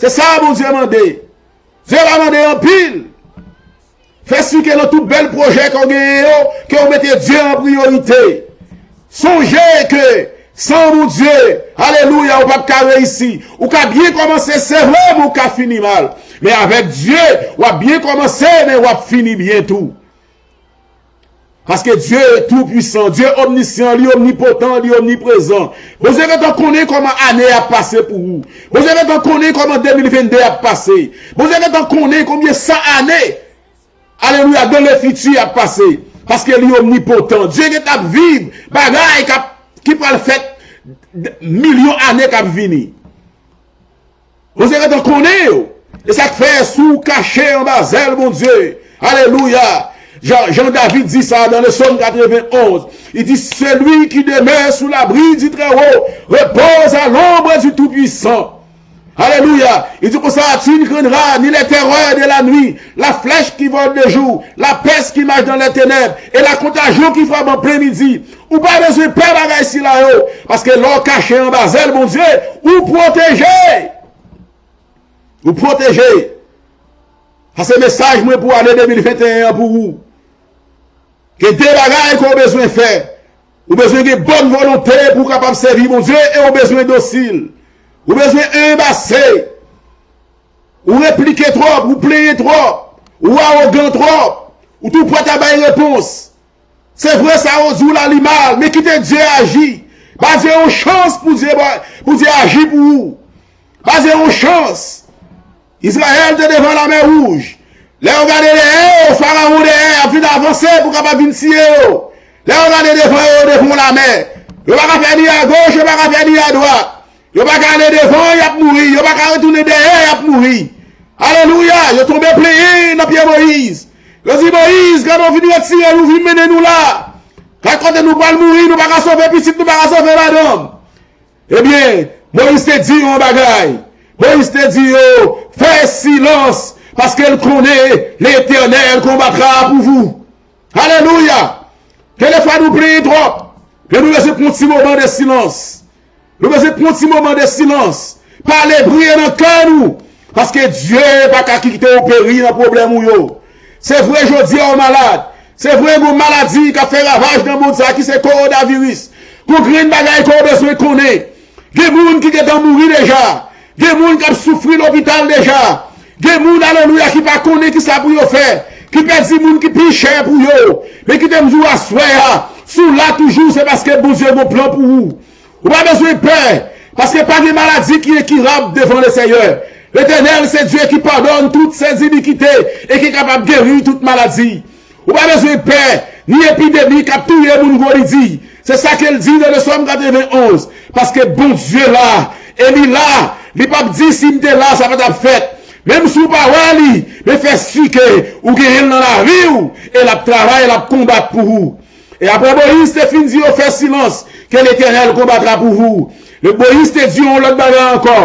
Se sa Bondye mande. Dye pa mande anpil. Fè si ke nan tout bèl pwojè ke w genyen yo, ke w mete Dye an priyorite. Sonje ke san Bondye, alelouya, ou p ap ka reyisi. Ou ka byen kòmanse, se vre, men ou ka fini mal. Men avèk Dye, w ap byen kòmanse, men w ap fini byen tou. Paske Dye tou pwisan, Dye omnisyan, li omnipotan, li omniprezan. Bondye gentan konnen kòman ane a ap pase pou ou. Bondye gentan konnen kòman de mil vennde ap pase. Bondye gentan konnen konbyen san ane, alelouya, dans le futur ap pase. Paske li omnipotan. Dye gentan ap viv bagay k ap, ki pral fèt milyon ane k ap vini. Bondye gentan konnen yo. E sa k fè, si w kache anba zèl Bondye, alelouya. Jan, jan David di sa dans le psaume quatre-vingt-onze, li di, celui qui demeure sous l'abri du Très-Haut repose à l'ombre du Tout-Puissant. Alelouya. Li di konsa, tu ne craindras ni les terreurs de la nuit, la flèche qui vole de jour, la peste qui marche dans les ténèbres, et la contagion qui frappe en plein midi. Ou pa bezwen pè bagay sila yo, paske lè w kache anba zèl Bondye, ou pwoteje. Ou pwoteje. Sa se mesaj mwen pou ane de mil venteyen an pou ou. Gen de bagay ke w bezwen fè. Ou bezwen gen bòn volonte pou w kapab sèvi Bondye e w bezwen dosil. Ou bezwen enb ase. Ou replike twòp, ou plenyen twòp, ou awogan twòp, ou tou prèt a bay repons. Se vre sa yo di w la li mal, men kite Dye aji. Ba Dye yon chans pou Dye, pou Dye aji pou ou. Ba Dye yon chans. Izrayèl te devan Lamè Wouj. Lè yo gade dèyè yo, Farawon dèyè ap vin avanse pou kapab vin tiye yo. Lè yo gade devan yo, yo devan yon lamè. Yo pa ka fè ni agoch, yo pa ka fè ni adwat. Yo pa ka ale devan, y ap mouri. Yo pa ka retounen dèyè, y ap mouri. Alelouya! Yo tonbe plenyen nan pye Moyiz. Yo di Moyiz, gade w vin retire nou, vin mennen nou la. Gad kote nou pral mouri, nou pa ka sove pitit, nou pa ka sove madanm. Ebyen, Moyiz te di yon bagay. Moyiz te di yo, fè silans, paske l konnen Letènèl konbatra pou vou. Alelouya! Kèlkefwa nou plenyen twòp, men nou bezwen pran ti moman de silans. Nou bezwen pran ti moman de silans. Pale, priye nan kè nou. Paske Dye pa ka kite w peri nan pwoblèm ou yo. Se vre jodi a w malad. Se vre gon maladi k ap fè ravaj nan mond sa ki se kowonaviris. Gon grenn bagay ke w bezwen konnen. Gen moun ki gentan mouri deja. Gen moun k ap soufri lopital deja. Gen moun, alelouya, ki pa konnen kisa pou yo fè. Ki pèdi moun ki pi chè pou yo. Men kite m di w aswè a, si w la toujou, se paske Bondye gon plan pou ou. Ou pa bezwen pè, paske pa gen maladi ki enkirab devan Leseyè. Letènèl se Dye ki padone tout ses iniquités e ki kapab geri tout maladi. Ou pa bezwen pè, ni epidemi k ap touye moun gwo li di. Se sa ke l di nan Sòm katrevenn onz. Paske Bondye la, e li la, li p ap di si m te la, sa pa t ap fèt. Menm si w pa wè li, men fè si ke ou genyen l nan lavi w, e l ap travay, l ap konbat pou ou. E apre Moyiz te fin di yo fè silans, ke Letènèl konbatra pou vou. Moyiz te di yon lòt bagay ankò.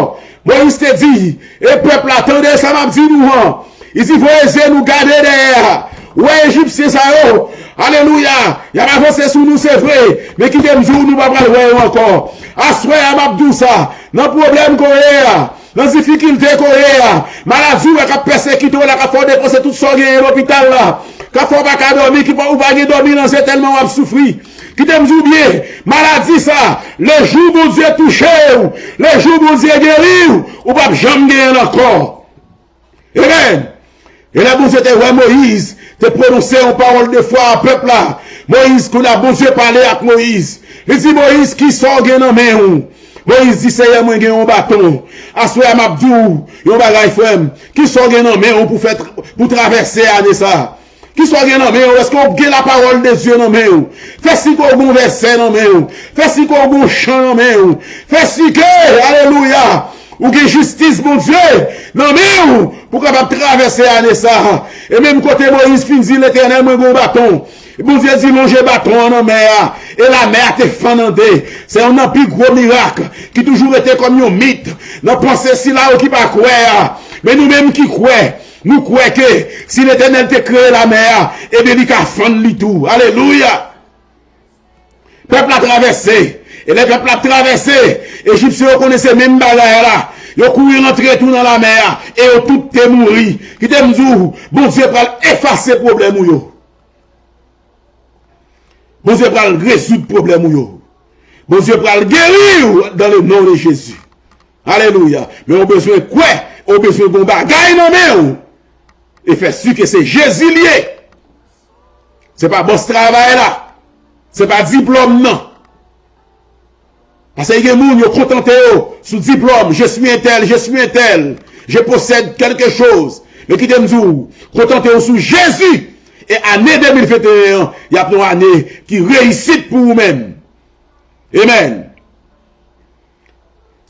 Moyiz te di, e pèp la, tande sa m ap di nou an. Li di, voye zye nou gade dèyè a. Ou wè Ejipsyen sa yo? Alelouya! Y ap avanse sou nou, se vre. Men kite m di w, nou pa pral wè yo ankò. Aswè a, m ap di w sa. Nan pwoblèm ke w ye a, nan difikilte ke w ye a, maladi w wè k ap pèsekite w la, k ap fè w depanse tout sa w genyen lopital la, k ap fè w pa ka dòmi, ki fè w pa gen dòmi nan zye tèlman w ap soufri. Kite m di w byen, maladi sa, lejou Bondye touche w, lejou Bondye geri w, ou p ap janm genyen l ankò. Amen. E lè Bondye te wè Moyiz te pwononse yon pawòl de fwa a pèp la, Moyiz, kounye a Bondye pale ak Moyiz. Li di, Moyiz, kisa w gen nan men w? Moyiz di, Seyè, mwen gen yon baton. Aswè a, m ap di w yon bagay, frè m. Kisa w gen nan men w pou fè tr-, pou travèse ane sa a? Kisa w gen nan men w? Èske w gen lapawòl de Dye nan men w? Fè si ke w gen yon vèsè nan men w. Fè si ke w gen yon chan nan men w. Fè si ke, alelouya, ou gen jistis Bondye nan men w pou w kapab travèse ane sa a. E menm kote Moyiz fin di, Letènèl, mwen gen yon baton. Bondye di, lonje baton an nan mè a. E lamè a te fann an de. Se youn nan pi gwo mirak ki toujou rete kòm yon mit nan panse sila yo ki pa kwè a. Men nou menm ki kwè, nou kwè ke si Letènèl te kreye lamè a, ebyen li ka fann li tou. Alelouya! Pèp la travèse. E lè pèp la travèse, Ejipsyen yo konnen se menm bagay la. Yo kouri rantre tou nan lamè a. E yo tout te mouri. Kite m di w, Bondye pral efase pwoblèm ou yo. Bondye pral rezoud pwoblèm ou yo. Bondye pral geri w dans le nom de Jésus. Alelouya. Men ou bezwen kwè, ou bezwen gen yon bagay nan men w. E fè si ke se Jezi l ye. Se pa bòs travay la. Se pa diplòm nan. Paske gen moun yo kontante yo sou diplòm, je suis un tel, je suis un tel, je possède quelque chose. Men kite m di w, kontante w sou Jezi. E ane de mil venteyen an, y ap yon ane ki reyisit pou ou menm. Amen.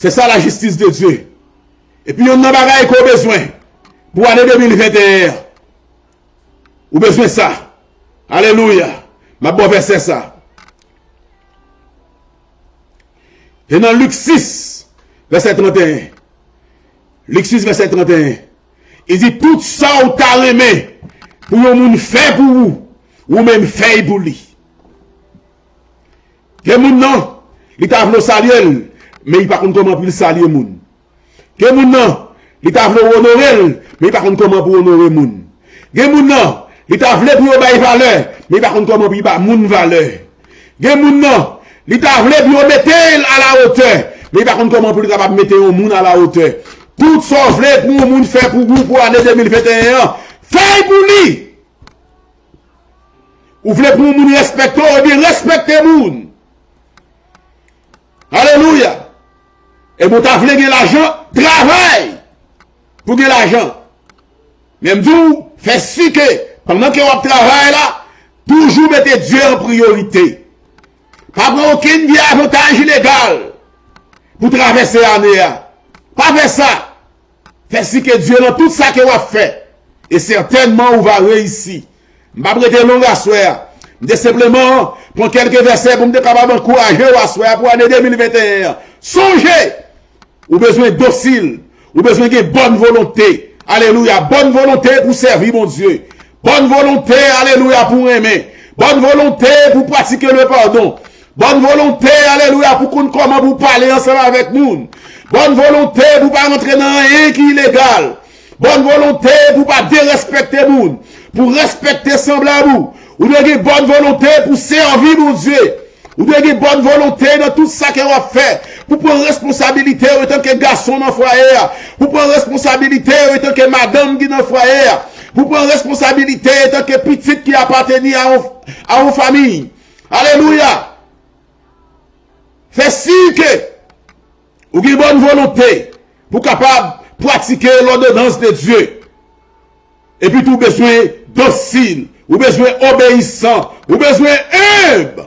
Se sa la justice de Dieu. Epi youn nan bagay ke w bezwen pou ane de mil venteyen an, ou bezwen sa. Alelouya. M ap ba w vèsè sa. Se nan Lik sis, vèsè trannteyen. Lik sis, vèsè trannteyen. Li di, tout sa w ta renmen pou yon moun fè pou ou, ou menm fè l pou li. Gen moun nan, li ta vle w salye l, men li pa konn kòman pou l salye moun. Gen moun nan, li ta vle w onore l, men li pa konn kòman pou onore moun. Gen moun nan, li ta vle pou yo ba l valè, men li pa konn kòman pou l ba moun valè. Gen moun nan, li ta vle pou yo mete l a la otè, men li pa konn kòman pou l kapab mete yon moun a la otè. Tout sa w vle pou yon moun fè pou ou pou ane de mil venteyen an, fè l pou li! Ou vle pou yon moun respekte w, ebyen respekte moun. Alelouya. Ebyen w ta vle gen lajan, travay pou gen lajan. Men m di w, fè si ke pandan ke w ap travay la, toujou mete Dye an priyorite. Pa pran okenn vye avantaj ilegal pou travèse ane a. Pa fè sa. Fè si ke Dye nan tout sa ke w ap fè. E sètènman ou va reyisi. M p ap rete long aswè a. M te senpleman pran kèlke vèsè pou m te kapab ankouraje w aswè a pou ane de mil venteyen an. Sonje, ou bezwen dosil. Ou bezwen gen bòn volonte. Alelouya. Bòn volonte pou sèvi Bondye. Bòn volonte, alelouya, pou renmen. Bòn volonte pou pratike le padon. Bòn volonte, alelouya, pou konn kòman pou pale ansanm avèk moun. Bòn volonte pou pa rantre nan anyen ki ilegal. Bòn volonte pou pa derespekte moun. Pou respekte sanblab ou. Ou dwe gen bòn volonte pou sèvi Bondye. Ou dwe gen bòn volonte nan tout sa ke w ap fè. Pou pran responsabilite w antanke gason nan fwaye a. Pou pran responsabilite w antanke madanm ki nan fwaye a. Pou pran responsabilite w antanke pitit ki apateni a yon, a yon fanmi. Alelouya! Fè si ke ou gen bòn volonte pou kapab pratike lòdonans de Dye. Epi tou, ou bezwen dosil, ou bezwen obeyisan, ou bezwen enb.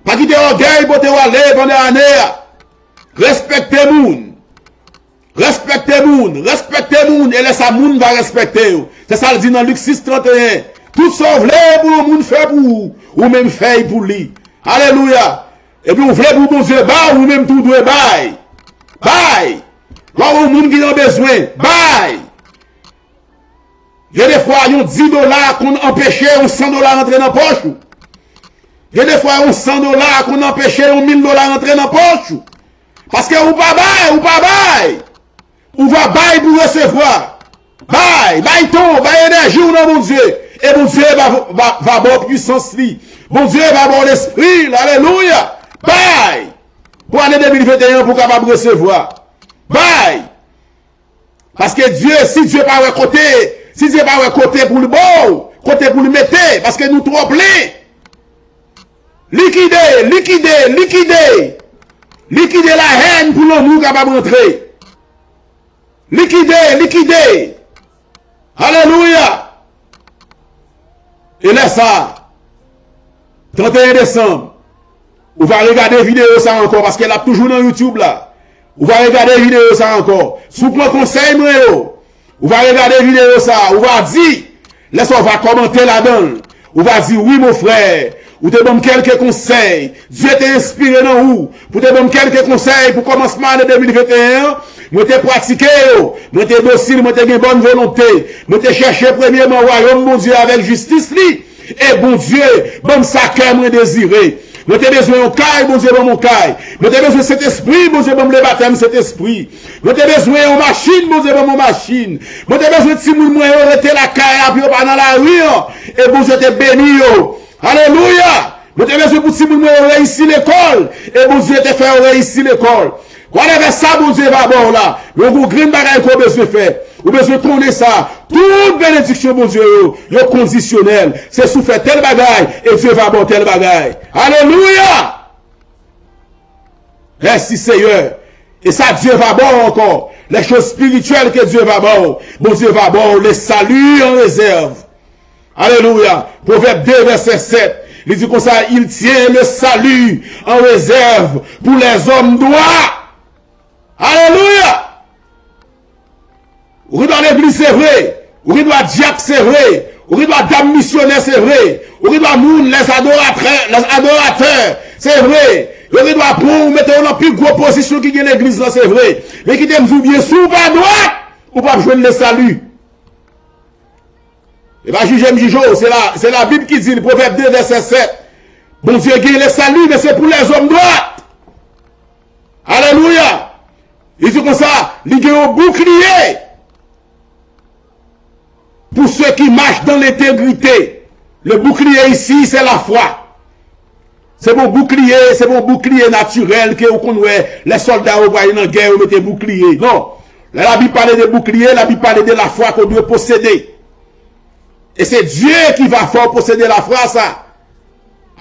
Pa kite ògèy pote w ale pandan ane a. Respekte moun. Respekte moun. Respekte moun. E lè sa, moun va respekte yo. Se sa l di nan Lik sis trannteyen. Tout sa w vle pou yon moun fè pou ou, ou menm fè l pou li. Alelouya. Epi ou vle pou Bondye ba w, ou menm tou dwe bay. Bay. Lè w wè yon moun ki nan bezwen, bay. Gen defwa, yon dis dola konn anpeche yon san dola rantre nan pòch ou. Gen defwa, yon san dola konn anpeche yon mil dola rantre nan pòch ou. Paske ou pa bay, ou pa bay. Ou va bay pou resevwa. Bay, bay tan w, bay enèji w nan Bondye. E Bondye va, va, va ba w pwisans li. Bondye va ba w lespri l. Alelouya. Bay. Pou ane de mil venteyen an, pou w kapab resevwa. Bay. Paske Dye, si Dye pa wè kote, si Dye pa wè kote pou l ba w, kote pou l mete, paske nou twò plen. Likide, likide, likide. Likide lahèn pou lanmou kapab rantre. Likide, likide. Alelouya. E lè sa, trannteyen desanm, ou va regade videyo sa ankò, paske l ap toujou nan YouTube la. Ou va regade videyo sa ankò. Si w pran konsèy mwen yo, ou va regade videyo sa, ou va di, lè sa w va kòmante ladan l. Ou va di, wi, mon frè, ou te ban m kèlke konsèy. Dye te enspire nan ou pou te ban m kèlke konsèy pou kòmansman ane de mil venteyen an. Mwen te pratike yo. Mwen te dosil, mwen te gen bòn volonte. Mwen te chèche premyèman wayòm Bondye avèk jistis li. E Bondye ban m sa kè mwen dezire. Mwen te bezwen yon kay, Bondye ban m yon kay. Mwen te bezwen Sentespri, Bondye ban m lebatèm Sentespri. Mwen te bezwen yon machin, Bondye ban m yon machin. Mwen te bezwen timoun mwen yo rete lakay la pou yo pa nan lari an. E Bondye te beni yo. Alelouya! Mwen te bezwen pou timoun mwen yo reyisi lekòl. E Bondye te fè yo reyisi lekòl. Whatever sa Bondye va ba w la, yon gwo grenn bagay ke w bezwen fè. Ou bezwen konnen sa. Tout benediksyon Bondye yo, yo kondisyonèl. Se si w fè tèl bagay, e Dye va ba w tèl bagay. Alelouya! Mèsi, Seyè. E sa Dye va ba w ankò. Les choses spirituelles que Dieu va ba w. Bondye va ba w le salut en réserve. Alelouya. Pwovèb de, vèsè sèt. Li di konsa, il tient le salut en réserve pour les hommes droits. Alelouya. Ou gen dwa legliz, se vre. Ou gen dwa dyak, se vre. Ou gen dwa dam misyonè, se vre. Ou gen dwa moun, les adoratè, les adoratè, se vre. Yo gen dwa pran w, mete w nan pi gwo pozisyon ki gen legliz lan, se vre. Men kite m di w byen, si w pa dwat, ou p ap jwenn le salut. E pa jije m jije w, se la, se Labib ki di l, Pwovèb de, vèsè sèt. Bondye gen le salut, men se pou les hommes droits. Alelouya! Li di konsa, li gen yon boukliye pour ceux qui marchent dans l'intégrité. Le bouclier ici, c'est la foi. Se pa yon boukliye, se pa yon boukliye natirèl ke ou konn wè lè sòlda yo pral nan gè, yo mete boukliye. Non. Lè Labib pale de boukliye, Labib pale de lafwa ke w dwe posede. E se Dye ki va fè w posede lafwa sa.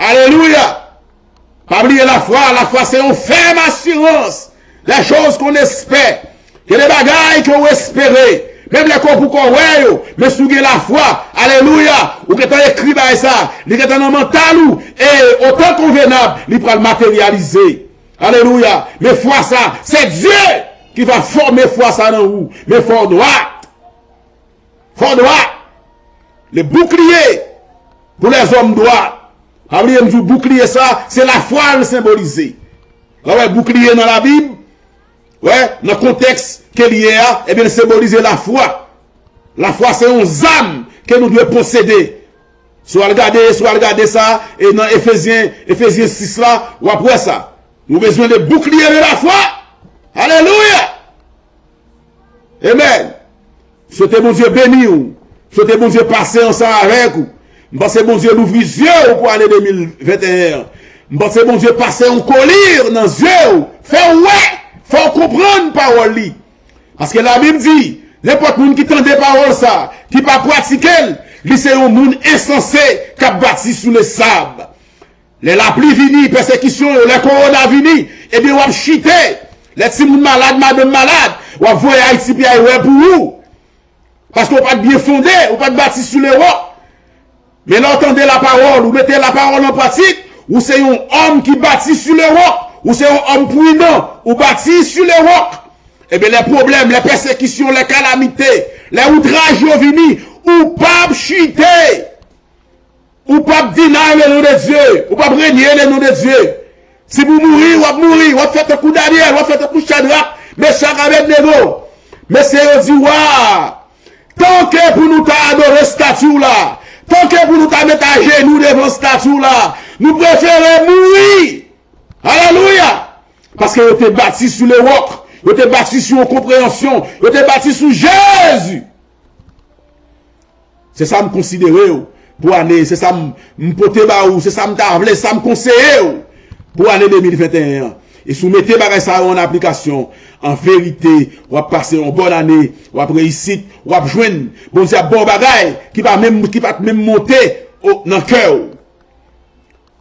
Alelouya! Pa bliye lafwa, lafwa se yon fèm asirans des choses qu'on espère. Gen de bagay ke w espere, menm lè ke w poko wè yo, men si w gen lafwa, alelouya, ou gentan ekri bagay sa, li gentan nan mantal ou, e otan konvenab, li pral materyalize. Alelouya. Men fwa sa, se Dye ki va fòme fwa sa nan ou. Men fò w dwat. Fò w dwat. Le bouclier pour les hommes droits. Pa bliye m di w, boukliye sa, se lafwa l senbolize. W a wè boukliye nan Labib, wè, nan kontèks ke l ye a, ebyen, l senbolize lafwa. Lafwa se yon zam ke nou dwe posede. Si w al gade, si w al gade sa, e nan Efezyen, Efezyen sis la, w ap wè sa. Nou bezwen de boukliye de lafwa. Alelouya! Amen. Swete Bondye beni w. Swete Bondye pase ansanm avèk ou. M panse Bondye louvri zye w pou ane de mil venteyen an. M panse Bondye pase yon koli nan zye w. Fè w wè, fè w konprann pawòl li. Paske Labib di, nenpòt moun ki tande pawòl sa, ki pa pratike l, li se yon moun ensanse k ap bati sou lesab. Lè lapli vini, pèsekisyon yo, lè kowona vini, ebyen w ap chite. Lè timoun malad, madanm malad, w ap voye Ayiti pi ay wè pou ou. Paske w pa t byen fonde, ou pa t bati sou lewòk. Men lè w tande lapawòl, ou mete lapawòl an pratik, ou se yon òm ki bati sou lewòk, ou se yon òm pridan, ou bati sou lewòk. Ebyen, lè pwoblèm, lè pèsekisyon, lè kalamite, lè outraj yo vini, ou p ap chite. Ou p ap deny le nom de Dieu. Ou p ap renye le nom de Dieu. Si pou mouri, w ap mouri. W ap fè tankou Danyèl, w ap fè tankou Chadrak, Mechak, Abednego. Mesye yo di, wa, tanke pou nou ta adore estati w la, tanke pou nou ta met ajenou devan estati w la, nou prefere mouri. Alelouya! Paske yo te bati sou lewòk, yo te bati sou yon konpreyansyon, yo te bati sou Jezi. Se sa m konsidere w pou ane, se sa m, m pote ba ou, se sa m ta vle, sa m konseye w pou ane de mil venteyen an. E si w mete bagay sa yo an aplikasyon, an verite, w ap pase yon bòn ane, w ap reyisit, w ap jwenn, Bondye ap ba w bagay ki pa menm, ki pa t menm monte o, nan kè w.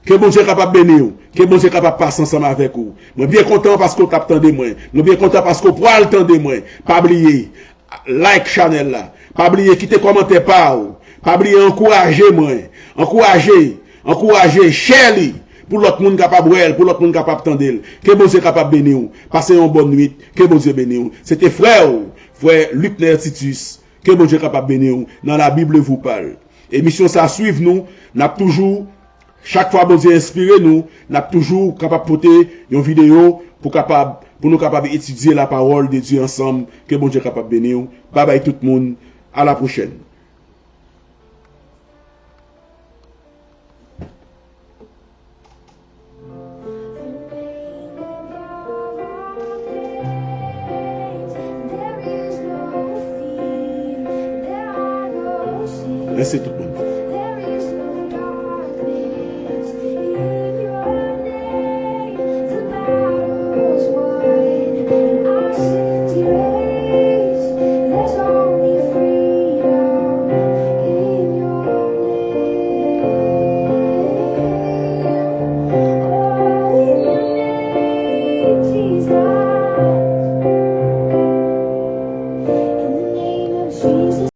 Ke Bondye kapab beni w. Ke Bondye kapab pase ansanm avèk ou. Mwen byen kontan paske w t ap tande mwen. Mwen byen kontan paske w pral tande mwen. Pa bliye, like chanèl la. Pa bliye kite kòmantè pa w. Pa bliye ankouraje mwen. Ankouraje, ankouraje, share li pou lòt moun kapab wè l, pou lòt moun kapab tande l. Ke Bondye kapab beni w. Pase yon bòn nwit. Ke Bondye beni w. Se te frè w, frè Luckner Titus. Ke Bondye kapab beni w nan La Bible vous parle. Emisyon sa a swiv nou, n ap toujou, chak fwa Bondye enspire nou, n ap toujou kapab pote yon videyo pou kapab, pou nou kapab etidye la parole de Dieu ansanm. Ke Bondye kapab beni w. Babay tout moun, a la pwochèn. Mèsi tout moun.